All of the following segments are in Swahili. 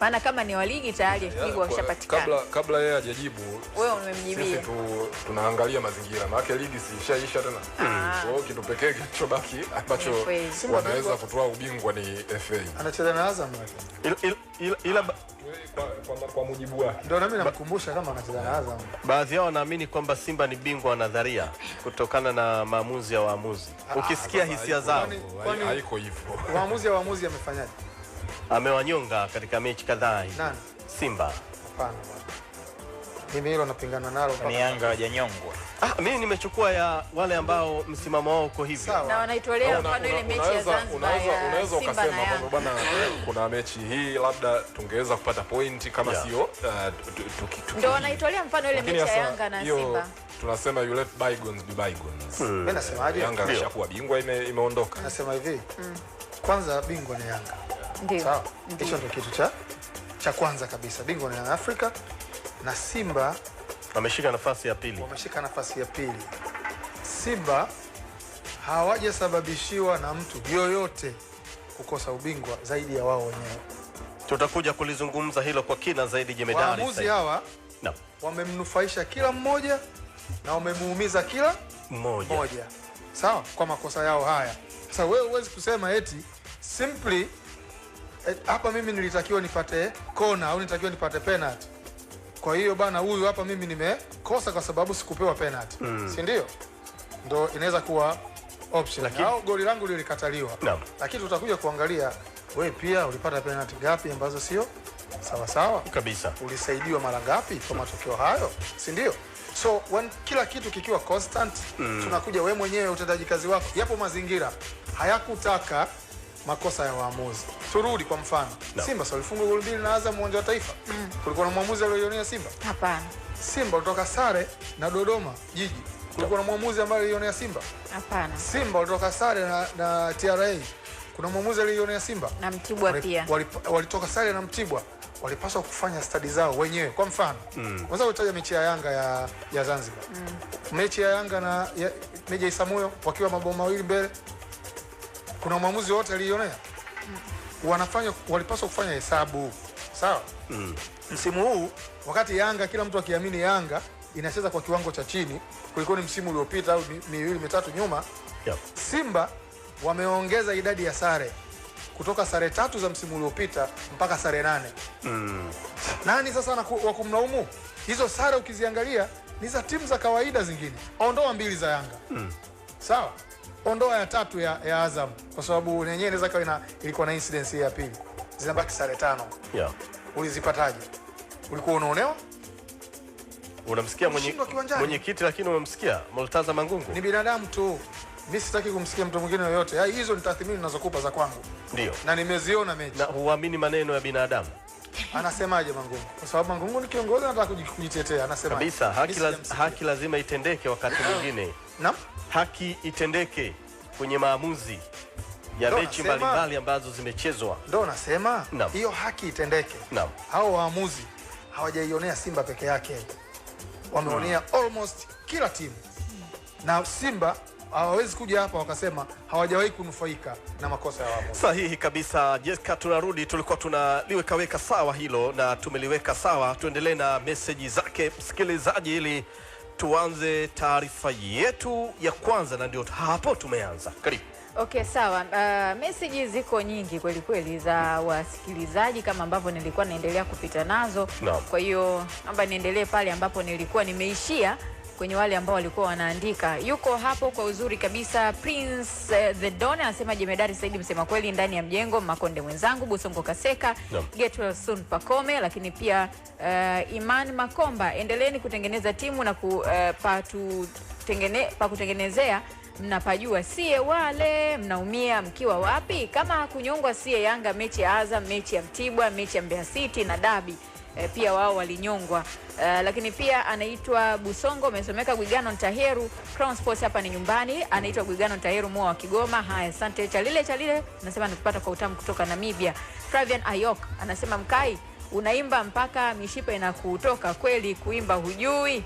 Maana kama ni wa ligi tayari bingwa washapatikana. Kabla yeye hajajibu, wewe umemjibia. Sisi tunaangalia mazingira. Maana ligi si ishaisha tena. Kwa hiyo kitu pekee kilichobaki ambacho wanaweza kutoa ubingwa ni FA. Anacheza na Azam lakini. Ila kwa mujibu wake. Ndio na mimi namkumbusha kama anacheza na Azam. Baadhi yao wanaamini kwamba Simba ni bingwa wa nadharia kutokana na maamuzi ya waamuzi. Ukisikia hisia zao, haiko hivyo. Waamuzi ya waamuzi amefanyaje? Amewanyonga katika mechi kadhaa hivi. Nani? Simba. Hapana. Mimi hilo napingana nalo. Ni Yanga hawajanyongwa. Mimi nimechukua ya wale ambao msimamo wao uko hivi. Na wanaitolea mfano ile mechi ya Zanzibar. Unaweza ukasema kwamba bwana kuna mechi hii labda tungeweza kupata point kama sio ndio wanaitolea mfano ile mechi ya Yanga na Simba. Tunasema you let bygones be bygones. Mimi nasemaje? Yanga ishakuwa bingwa, imeondoka. Nasema hivi. Kwanza bingwa ni Yanga. Ndio. Sawa. Hicho ndio kitu cha kwanza kabisa. Bingwa ni Yanga Afrika na Simba wameshika nafasi ya pili. Wameshika nafasi ya pili. Simba hawajasababishiwa na mtu yoyote kukosa ubingwa zaidi ya wao wenyewe. Tutakuja kulizungumza hilo kwa kina zaidi jemedari. Waamuzi hawa wamemnufaisha kila mmoja na wamemuumiza kila mmoja. Sawa, kwa makosa yao haya. Sasa wewe huwezi kusema eti simply hapa mimi nilitakiwa nipate kona au nilitakiwa nipate penalty. Kwa hiyo bana huyu hapa mimi nimekosa kwa sababu sikupewa penalty. Si ndio? Ndio inaweza kuwa option. Au goli langu lilikataliwa. Lakini tutakuja kuangalia wewe pia ulipata penalty ngapi ambazo sio sawa sawa kabisa. Ulisaidiwa mara ngapi kwa matokeo hayo? Si ndio? So when kila kitu kikiwa constant, tunakuja wewe mwenyewe utendaji kazi wako. Yapo mazingira hayakutaka makosa ya waamuzi. Turudi kwa mfano. Simba walifunga goli 2 na Azam uwanja wa Taifa. Kulikuwa na mwamuzi aliyonea Simba? Hapana. Simba kutoka sare na Dodoma Jiji. Kulikuwa na mwamuzi ambaye alionea Simba? Hapana. Simba kutoka sare na TRA. Kuna mwamuzi alionea Simba? Na Mtibwa pia. Walitoka sare na Mtibwa. Walipaswa kufanya study zao wenyewe. Kwa mfano, unaweza kutaja mechi ya Yanga ya Zanzibar. Mechi ya Yanga na Meja Isamuyo wakiwa mabao mawili mbele. Kuna mwamuzi wote alionea? Walipaswa kufanya hesabu. Sawa? Msimu huu wakati Yanga kila mtu akiamini Yanga inacheza kwa kiwango cha chini kuliko ni msimu uliopita au miwili mitatu nyuma. Simba wameongeza idadi ya sare kutoka sare 3 za msimu uliopita mpaka sare 8. Nani sasa wa kumlaumu? Hizo sare ukiziangalia ni za timu za kawaida zingine. Ondoa 2 za Yanga. Sawa? Ondoa ya 3 ya Azam kwa sababu yenyewe inaweza kuwa ilikuwa na incidence ya pili. Zinabaki sare 5. Ulizipataje? Ulikuwa unaonewa? Unamsikia mwenyekiti lakini umemsikia Murtaza Mangungu? Ni binadamu tu. Mimi sitaki kumsikia mtu mwingine yoyote. Hizo ni tathmini ninazokupa za kwangu. Ndio. Na nimeziona mechi. Na huamini maneno ya binadamu. Anasemaje Mangungu? Kwa sababu Mangungu ni kiongozi anataka kujitetea, anasema kabisa haki lazima itendeke wakati mwingine. Naam? Haki itendeke kwenye maamuzi ya mechi mbalimbali ambazo zimechezwa. Ndio nasema hiyo haki itendeke. Hao waamuzi hawajaionea Simba peke yake. Wameonea almost kila timu. Na Simba hawawezi kuja hapa wakasema hawajawahi kunufaika na makosa ya waamuzi. Sahihi kabisa. Jessica, tunarudi, tulikuwa tunaliweka sawa hilo na tumeliweka sawa. Tuendelee na message zake msikilizaji ili tuanze taarifa yetu ya kwanza, na ndio hapo tumeanza. Karibu. Okay, sawa. Message ziko nyingi kweli kweli za wasikilizaji kama ambavyo nilikuwa naendelea kupita nazo. Kwa hiyo naomba niendelee pale ambapo nilikuwa nimeishia kwenye wale ambao walikuwa wanaandika. Yuko hapo kwa uzuri kabisa Prince the Don anasema jemedari Saidi msema kweli ndani ya mjengo, Makonde mwenzangu, Busongo Kaseka, get well soon Pakome. Lakini pia Iman Makomba, endeleeni kutengeneza timu na kutengenezea mnapajua, sie wale mnaumia mkiwa wapi? Kama hakunyongwa sie Yanga mechi ya Azam, mechi ya Mtibwa, mechi ya Mbeya City na dabi pia wao walinyongwa. Lakini pia anaitwa Busongo, amesomeka Gwigano Ntaheru, Crown Sports hapa ni nyumbani, anaitwa Gwigano Ntaheru mwa wa Kigoma. Haya, asante. Chalile Chalile anasema nakupata kwa utamu kutoka Namibia. Flavian Ayok anasema mkai unaimba mpaka mishipa inakutoka, kweli kuimba hujui.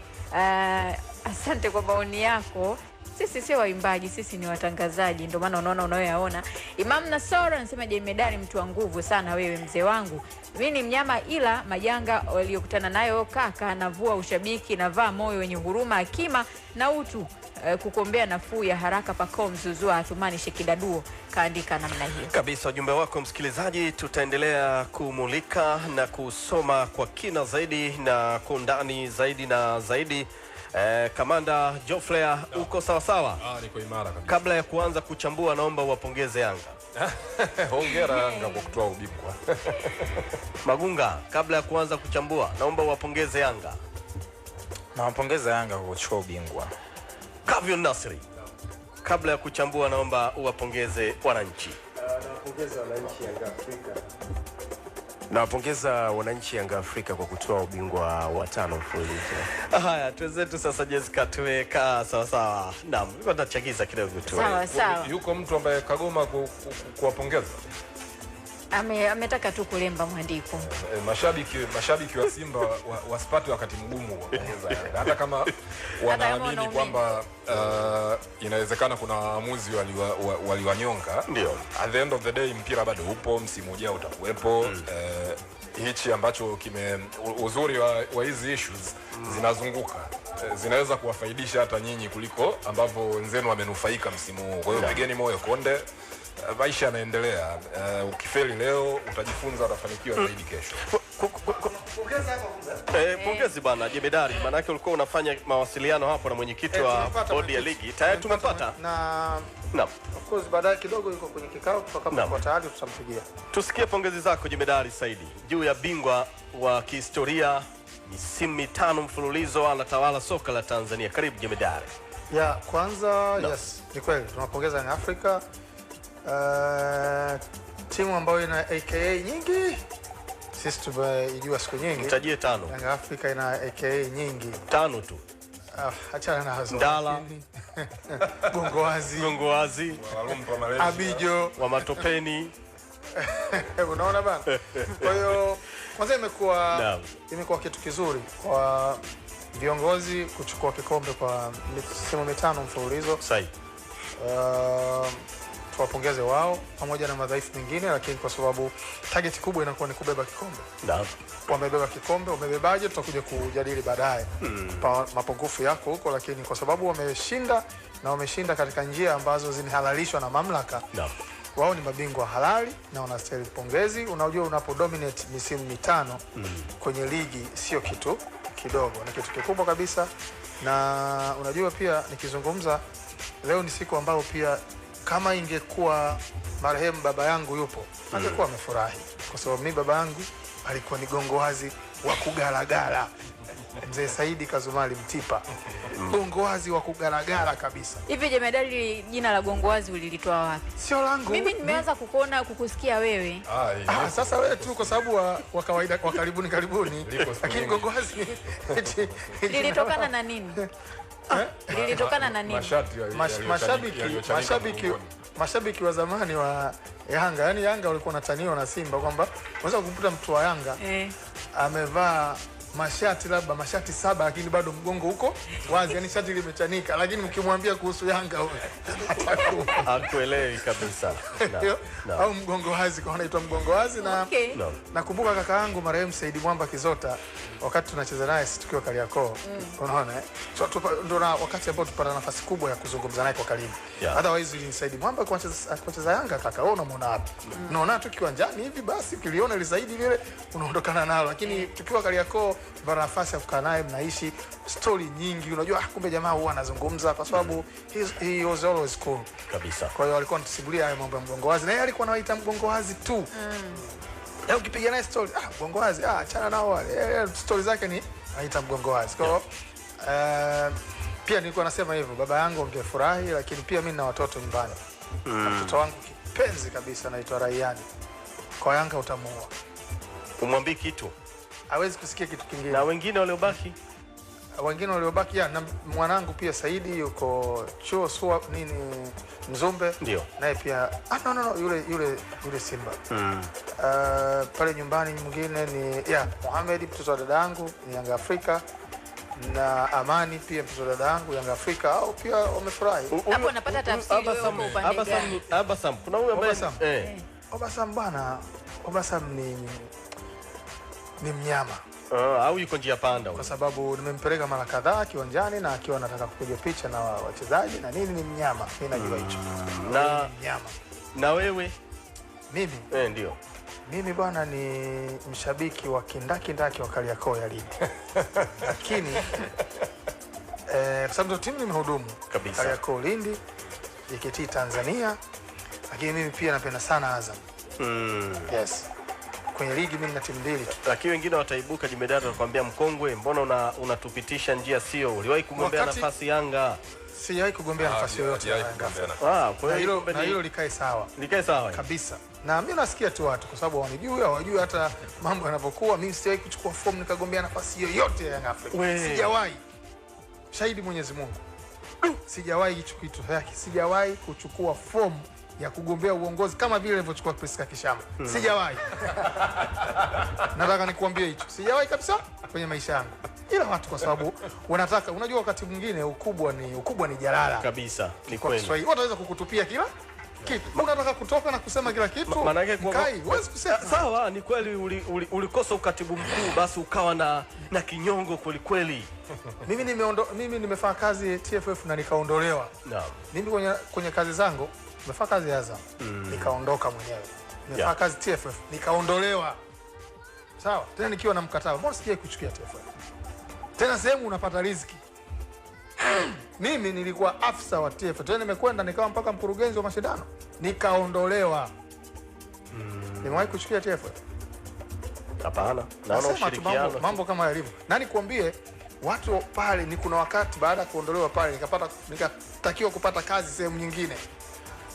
Asante kwa maoni yako. Sisi sio waimbaji, sisi ni watangazaji, ndio maana unaona unayoyaona. Imam Nasoro anasema jemedari, mtu wa nguvu sana wewe mzee wangu. Mimi ni mnyama ila majanga waliokutana nayo kaka, navua ushabiki, navaa moyo wenye huruma, hekima na utu, kukombea nafuu ya haraka. Pacome Zouzoua Athumani Shekidaduo kaandika namna hiyo. Kabisa ujumbe wako msikilizaji, tutaendelea kumulika na kusoma kwa kina zaidi na kwa undani zaidi na zaidi. Kamanda Joflea, uko sawa sawa? Niko imara kabisa. Kabla ya kuanza kuchambua naomba uwapongeze Yanga. Hongera Yanga kwa kutoa ubingwa. Magunga, kabla ya kuanza kuchambua naomba uwapongeze Yanga. Nawapongeza Yanga kwa kuchukua ubingwa. Kavyo Nasri, kabla ya kuchambua naomba uwapongeze wananchi. Nawapongeza wananchi Yanga Afrika. Nawapongeza wananchi Yanga Afrika kwa kutoa ubingwa wa 5 mfululizo. Haya, tuwenzetu sasa Jessica, tumekaa sawa sawa. Naam, nilikuwa nachagiza kidogo tu. Sawa sawa. Yuko mtu ambaye kagoma kuwapongeza. Ametaka tu kulemba mwandiko. Mashabiki wa Simba wasipate wakati mgumu kuwapongeza Yanga. Hata kama wanaamini kwamba inawezekana kuna waamuzi waliwanyonga. Ndio. At the end of the day mpira bado upo, msimu ujao utakuwepo. Hichi ambacho kime uzuri wa hizi issues zinazunguka, zinaweza kuwafaidisha hata nyinyi kuliko ambavyo wenzenu wamenufaika msimu huu. Kwa hiyo pigeni moyo konde, maisha yanaendelea. Ukifeli leo utajifunza, utafanikiwa zaidi kesho. Pongezi bana jemedari, maana yake ulikuwa unafanya mawasiliano hapo na mwenyekiti wa bodi ya ligi. Tayari tumempata na of course baadaye kidogo yuko kwenye kikao, tutakapokuwa tayari tutampigia. Tusikie pongezi zako jemedari Saidi juu ya bingwa wa kihistoria misimu 5 mfululizo anatawala soka la Tanzania. Karibu jemedari. Ya kwanza yes, ni kweli tunapongeza Young Africa. Timu ambayo ina AKA nyingi. Sisi tumeijua siku nyingi. Mtajie 5. Young Africa ina AKA nyingi. 5 tu. Achana nazo. Ndala, Gongowazi, Abijo, wa Matopeni. Unaona bana. Kwa hiyo kwanza imekuwa kitu kizuri kwa viongozi kuchukua kikombe kwa misimu 5 mfululizo. Sahihi. Tuwapongeze wao pamoja na madhaifu mengine, lakini kwa sababu target kubwa inakuwa ni kubeba kikombe. Naam. Wamebeba kikombe, wamebebaje tutakuja kujadili baadaye. Mapungufu yako huko, lakini kwa sababu wameshinda na wameshinda katika njia ambazo zimehalalishwa na mamlaka. Naam. Wao ni mabingwa halali na wanastahili pongezi. Unajua unapo dominate misimu 5 kwenye ligi sio kitu kidogo, ni kitu kikubwa kabisa. Na unajua pia nikizungumza leo ni siku ambayo pia kama ingekuwa marehemu baba yangu yupo, angekuwa amefurahi, kwa sababu mimi baba yangu alikuwa ni gongowazi wa kugaragara. Mzee Saidi Kazumali Mtipa. Gongowazi wa kugaragara kabisa. Hivi jemedali, jina la gongowazi ulilitoa wapi? Sio langu. Mimi nimeanza kukuona kukusikia wewe. Sasa wewe tu kwa sababu wa kawaida wa karibuni karibuni. Lakini gongowazi lilitokana na nini? Lilitokana na nini? Mashabiki wa zamani wa Yanga, yani Yanga walikuwa wanataniwa na Simba kwamba unaweza kumkuta mtu wa Yanga amevaa mashati labda mashati 7 lakini bado mgongo huko wazi, yani shati limechanika, lakini mkimwambia kuhusu Yanga hakuelewi kabisa. Au mgongo wazi, kwa wanaitwa mgongo wazi. Na nakumbuka kaka yangu marehemu Saidi Mwamba Kizota, wakati tunacheza naye sisi tukiwa Kariakoo, unaona so, ndio na wakati ambao tupata nafasi kubwa ya kuzungumza naye kwa karibu. Otherwise ni Saidi Mwamba kwa kucheza Yanga, kaka wewe unamuona wapi? Unaona tu kiwanjani hivi basi, ukiliona ile Saidi lile unaondokana nalo, lakini tukiwa Kariakoo tupata nafasi ya kukaa naye, mnaishi story nyingi, unajua kumbe jamaa huwa anazungumza kwa sababu he was always cool kabisa. Kwa hiyo alikuwa anatusimulia hayo mambo ya mgongo wazi, na yeye alikuwa anawaita mgongo wazi tu. Leo ukipiga naye story, mgongo wazi, achana nao wale. Story zake ni anaita mgongo wazi. Kwa hiyo pia nilikuwa nasema hivyo, baba yangu angefurahi, lakini pia mimi nina watoto nyumbani. Mtoto wangu kipenzi kabisa anaitwa Rayani. Kwa Yanga utamuua. Umwambie kitu. Hawezi kusikia kitu kingine. Na wengine waliobaki? Wengine waliobaki na mwanangu pia Saidi yuko chuo SUA nini Mzumbe. Naye pia no yule Simba. Pale nyumbani mwingine ni Mohamed, mtoto wa dada yangu ni Yanga Afrika, Na Amani pia mtoto dada yangu Yanga Afrika au pia wamefurahi. Hapo napata tafsiri wewe uko upande gani? Abasam, kuna huyu ambaye Obasam bana, Obasam ni mnyama. Au yuko njia panda kwa sababu nimempeleka mara kadhaa kiwanjani na akiwa anataka kupiga picha na wachezaji na nini, ni mnyama. Mimi najua hicho. Na mnyama. Na wewe? Mimi? Ndio. Mimi bwana ni mshabiki wa kindaki wa Kariakoo ya Lindi. Lakini kwa sababu timu nimehudumu kabisa. Kariakoo Lindi, JKT Tanzania, lakini mimi pia napenda sana Azam. Yes. Kwenye ligi mimi nina timu mbili tu. Lakini wengine wataibuka jemedari watakwambia mkongwe, mbona unatupitisha njia sio? Uliwahi kugombea nafasi Yanga? Sijawahi kugombea nafasi yoyote ya Yanga. Kwa hiyo na hilo likae sawa. Likae sawa kabisa. Na mimi nasikia tu watu kwa sababu wanijui, hawajui hata mambo yanavyokuwa. Mimi sijawahi kuchukua fomu nikagombea nafasi yoyote ya Yanga Afrika. Sijawahi. Shahidi Mwenyezi Mungu. Sijawahi hicho kitu. Sijawahi kuchukua fomu ya kugombea uongozi kama vile nilivyochukua Priska Kishama. Sijawahi. Nataka nikuambie hicho. Sijawahi kabisa kwenye maisha yangu. Ila watu kwa sababu wanataka, unajua wakati mwingine ukubwa ni jalala. Kabisa, ni kweli. Kwa hiyo wataweza kukutupia kila kitu. Unataka kutoka na kusema kila kitu. Maana yake huwezi kusema. Sawa, ni kweli ulikosa ukatibu mkuu basi ukawa na kinyongo kweli kweli. Mimi nimefanya kazi TFF na nikaondolewa. Naam. Mimi kwenye kazi zangu nimefanya kazi ya Azam, nikaondoka mwenyewe. Nimefanya kazi TFF, nikaondolewa. Sawa, tena nikiwa na mkataba. Mbona sijawahi kuchukia TFF? Tena sehemu unapata riziki. Mimi nilikuwa afisa wa TFF. Tena nimekwenda nikawa mpaka mkurugenzi wa mashindano. Nikaondolewa. Nimewahi kuchukia TFF? Hapana. Naona ushirikiano. Mambo kama yalivyo. Na nikwambie watu pale ni kuna wakati baada ya kuondolewa pale nikatakiwa kupata kazi sehemu nyingine.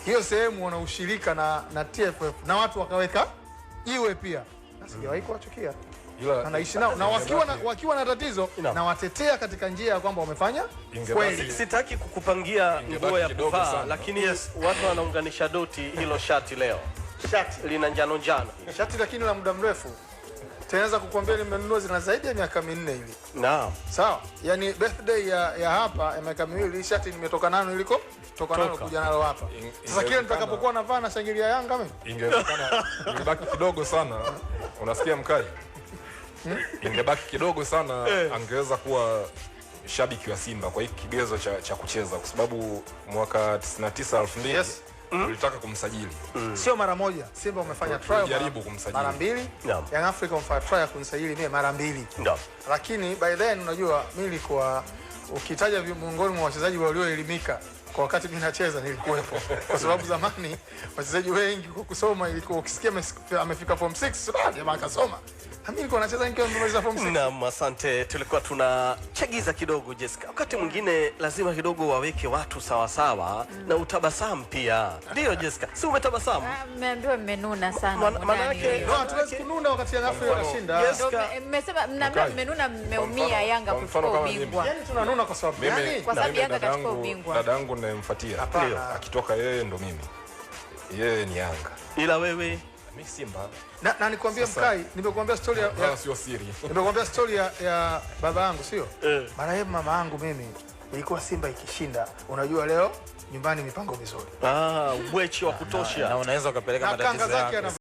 Hiyo sehemu wana ushirika na TFF na watu wakaweka iwe pia. Na sijawahi kuwachukia. Anaishi nao na wakiwa na tatizo na watetea katika njia ya kwamba wamefanya kweli. Sitaki kukupangia nguo ya kuvaa, lakini watu wanaunganisha doti hilo shati leo. Shati lina njano njano. Shati lakini la muda mrefu. Tunaweza kukuambia nimenunua zina zaidi ya miaka 4 hivi. Naam. Sawa? Yaani birthday ya hapa ya miaka 2 shati nimetoka nalo iliko toka nalo kuja nalo hapa. Sasa kile nitakapokuwa navaa na shangilia Yanga mimi. Ingewezekana ingebaki kidogo sana. Unasikia mkai? Ingebaki kidogo sana angeweza kuwa shabiki wa Simba kwa hiki kigezo cha kucheza, kwa sababu mwaka 99 2000 ulitaka kumsajili. Sio mara moja. Simba umefanya trial jaribu kumsajili mara mbili. Young Africa umefanya trial kumsajili mimi mara mbili. Lakini by then unajua mimi nilikuwa ukitaja miongoni mwa wachezaji walioelimika kwa wakati mimi nacheza nilikuwepo. Kwa sababu zamani wachezaji wengi kwa kusoma ilikuwa ukisikia amefika form 6 jamaa akasoma. Na mimi nilikuwa nacheza nikiwa nimemaliza form 6. Naam, asante. Tulikuwa tunachagiza kidogo Jessica. Wakati mwingine lazima kidogo waweke watu sawa sawa na utabasamu pia. Ndio Jessica, si umetabasamu? Mmeambiwa mmenuna sana. Maana yake no, hatuwezi kununa wakati Yanga Afrika inashinda. Mmesema mnaambiwa mmenuna, mmeumia Yanga kuchukua ubingwa. Yaani tunanuna kwa sababu gani? Kwa sababu Yanga kachukua ubingwa. Dada yangu ninayemfuatia akitoka yeye ndo mimi. Yeye ni Yanga. Ila wewe mimi Simba. Na nikwambie Mkai, nimekuambia story ya sio siri. Nimekuambia story ya baba yangu sio? Marehemu mama yangu mimi ilikuwa Simba ikishinda. Unajua leo nyumbani mipango mizuri. Ubwechi wa kutosha. Na unaweza ukapeleka matatizo yako.